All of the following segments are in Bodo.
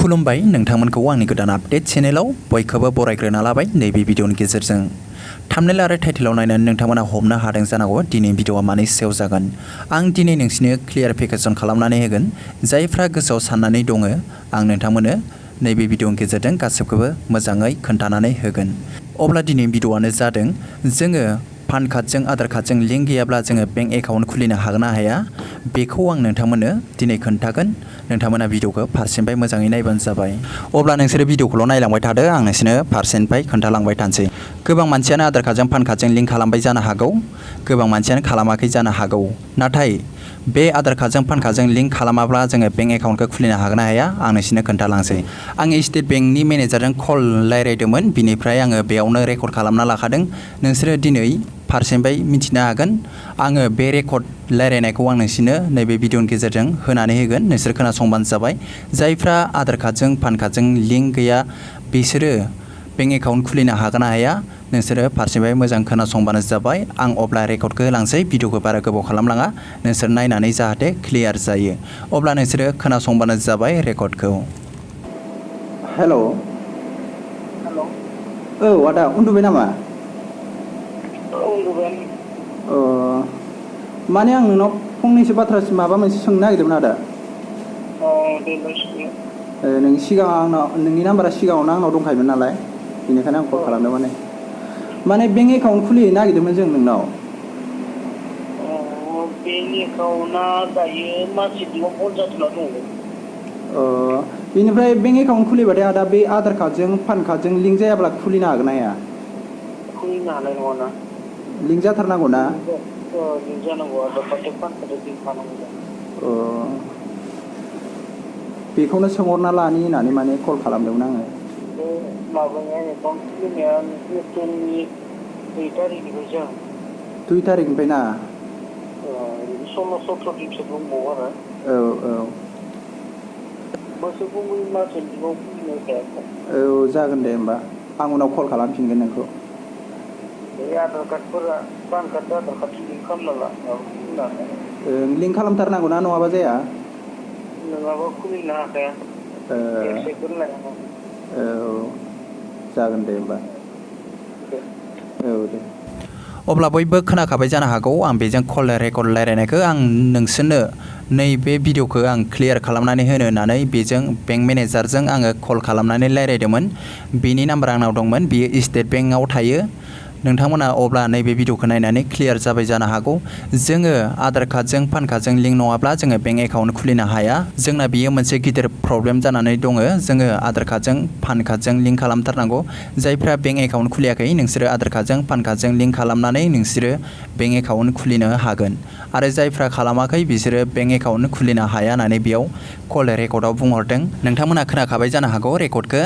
खुलुमबाय नोंथांमोनखौ आंनि गोदान आपडेट चेनेलाव बयखौबो बरायग्रोना लाबाय नैबे भिडिअनि गेजेरजों थाम्बनेल आरो टाइटेलाव नायनानै नोंथांमोना हमनो हादों जानांगौ दिनै भिडिअआ मानि सायाव जागोन आं दिनै नोंसिनो क्लियारिफिकेसन खालामनानै होगोन जायफ्रा गोसोआव साननानै दङ आं नोंथांमोननो नैबे भिडिअनि गेजेरजों गासिबखौबो मोजाङै खोन्थानानै होगोन अब्ला दिनै भिडिअआनो जादों जोङो पान कार्डजों आधार कार्डजों लिंक गैयाब्ला जोङो बेंक एकाउन्ट खुलिनो हागोन ना हाया बेखौ आं नोंथांमोननो दिनै खोन्थागोन नोंथांमोना भिडिअखौ फारसेनिफ्राय मोजाङै नायबानो जाबाय अब्ला नोंसोरो भिडिअखौल' नायलांबाय थादो आं नोंसोरनो फारसेनिफ्राय खोन्थालांबाय थानोसै गोबां मानसियानो आधार कार्डजों पान कार्डजों लिंक खालामबाय जानो हागौ गोबां मानसियानो खालामाखै जानो हागौ नाथाय बे आधार कार्डजों पान कार्डजों लिंक खालामाब्ला जोङो बेंक एकाउन्टखौ खुलिनो हागोन ना हाया आं नोंसोरनो खोन्थालांसै आं स्टेट बेंकनि मेनेजारजों कल रायज्लायदोंमोन बिनिफ्राय आङो बेयावनो रेकर्ड खालामना लाखादों नोंसोरो दिनै फारसेनिफ्राय मिथिनो हागोन आङो बे रेकर्ड रायज्लायनायखौ आं नोंसोरनो नैबे भिडिअनि गेजेरजों होनानै होगोन नोंसोर खोनासंबानो जाबाय जायफ्रा आधार कार्डजों पान कार्डजों लिंक गैया बिसोरो बेंक एकाउन्ट खुलिनो हागोन ना हाया नोंसोरो फारसेनिफ्राय मोजां खोनासंबानो जाबाय आं अब्ला रेकर्डखौ होलांसै भिडिअखौ बारा गोबाव खालामलाङा नोंसोर नायनानै जाहाथे क्लियार जायो अब्ला नोंसोरो खोनासंबानो जाबाय रेकर्डखौ हेल' औ आदा उन्दुबाय नामा माने आं नोंनाव फंनैसो बाथ्रा माबा मोनसे सोंनो नागिरदोंमोन आदा नों सिगां आंनाव नोंनि नाम्बारा सिगाङावनो आंनाव दंखायोमोन नालाय बेनिखायनो आं कल खालामदों माने बेंक एकाउन्ट खुलिनो नागिरदोंमोन जों नोंनाव बेंक एकाउन्टआ दायो मार्केटिंआव बन्द जाथ'ना दङ बेनिफ्राय बेंक एकाउन्ट खुलिबाथाय आदा बे आधार कार्डजों पान कार्डजों लिंक जायाब्ला खुलिनो हागोन ना हाया खुलिनो हानाय नङाना लिंक जाथारनांगौ ना लिंक जानांगौ आधार कार्डजों पान कार्डजों लिंक थानांगौ बेखौनो सोंहरना लानि होननानै माने कल खालामदोंमोन आङो माबाया एकाउन्ट खुलिनाया एप्रिलनि 2 तारिखनिफ्रायसो 2 तारिखनिफ्राय ना 16-17 दिनसो दंबावो आरो बोसोरखौ मार्केटिंआव खुलिनो हायाखै जागोन दे होमबा आं उनाव कल खालामफिनगोन नोंखौ बे आधार कार्डफोरा PAN card Aadhaar card link खालामना ला लिंक खालामथारनांगौ ना नङाबा जाया नङाबा खुलिनो हाखाया जागोन दे होमबा दे अब्ला बयबो खोनाखाबाय जानो हागौ आं बेजों कल रेकर्ड रायज्लायनायखौ आं नोंसोरनो नैबे भिडिअखौ आं क्लियार खालामनानै होनो होननानै बेजों बेंक मेनेजारजों आङो कल खालामनानै रायज्लायदोंमोन बेनि नाम्बार आंनाव दंमोन बियो स्टेट बेंकआव थायो नोंथांमोना अब्ला नैबे भिडिअखौ नायनानै क्लियार जाबाय जानो हागौ जोङो आधार कार्डजों पान कार्डजों लिंक नङाब्ला जोङो बेंक एकाउन्ट खुलिनो हाया जोंना बियो मोनसे गिदिर प्रब्लेम जानानै दङ जोङो आधार कार्डजों पान कार्डजों लिंक खालामथारनांगौ जायफ्रा बेंक एकाउन्ट खुलियाखै नोंसोरो आधार कार्डजों पान कार्डजों लिंक खालामनानै नोंसोरो बेंक एकाउन्ट खुलिनो हागोन आरो जायफ्रा खालामाखै बिसोरो बेंक एकाउन्ट खुलिनो हाया होननानै बेयाव कल रेकर्डआव बुंहरदों नोंथांमोना खोनाखाबाय जानो हागौ रेकर्डखौ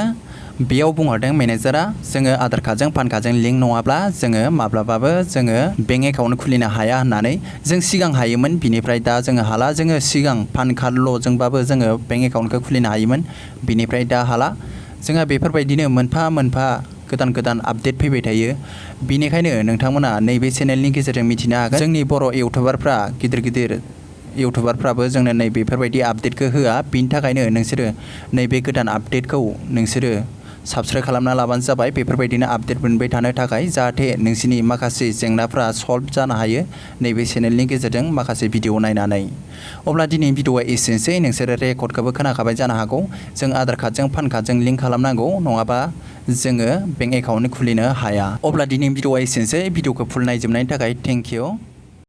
बेयाव बुंहरदों मेनेजारा जोङो आधार कार्डजों पान कार्डजों लिंक नङाब्ला जोङो माब्लाबाबो जोङो बेंक एकाउन्ट खुलिनो हाया होननानै जों सिगां हायोमोन बिनिफ्राय दा जोङो हाला जोङो सिगां पान कार्डल'जोंबाबो जोङो बेंक एकाउन्टखौ खुलिनो हायोमोन बिनिफ्राय दा हाला जोंहा बेफोरबायदिनो मोनफा मोनफा गोदान आपडेट फैबाय थायो बिनिखायनो नोंथांमोना नैबे चेनेलनि गेजेरजों मिथिनो हागोन जोंनि बर' इउटुबारफ्रा गिदिर इउटुबारफ्राबो जोंनो नै बेफोरबायदि आपडेटखौ होआ बिनि थाखायनो नोंसोरो नैबे गोदान आपडेटखौ नोंसोरो साबस्क्राइब खालामना लाबानो जाबाय बेफोरबायदिनो आपडेट मोनबाय थानो थाखाय जाहाथे नोंसिनि माखासे जेंनाफ्रा सल्भ जानो हायो नैबे चेनेलनि गेजेरजों माखासे भिडिअ नायनानै अब्ला दिनै भिडिअआ एसेनोसै नोंसोरो रेकर्डखौबो खोनाखाबाय जानो हागौ जों आधार कार्डजों पान कार्डजों लिंक खालामनांगौ नङाबा जोङो बेंक एकाउन्ट खुलिनो हाया अब्ला दिनै भिडिअआ एसेनोसै भिडिअखौ फुल नायजोबनायनि थाखाय थेंक इउ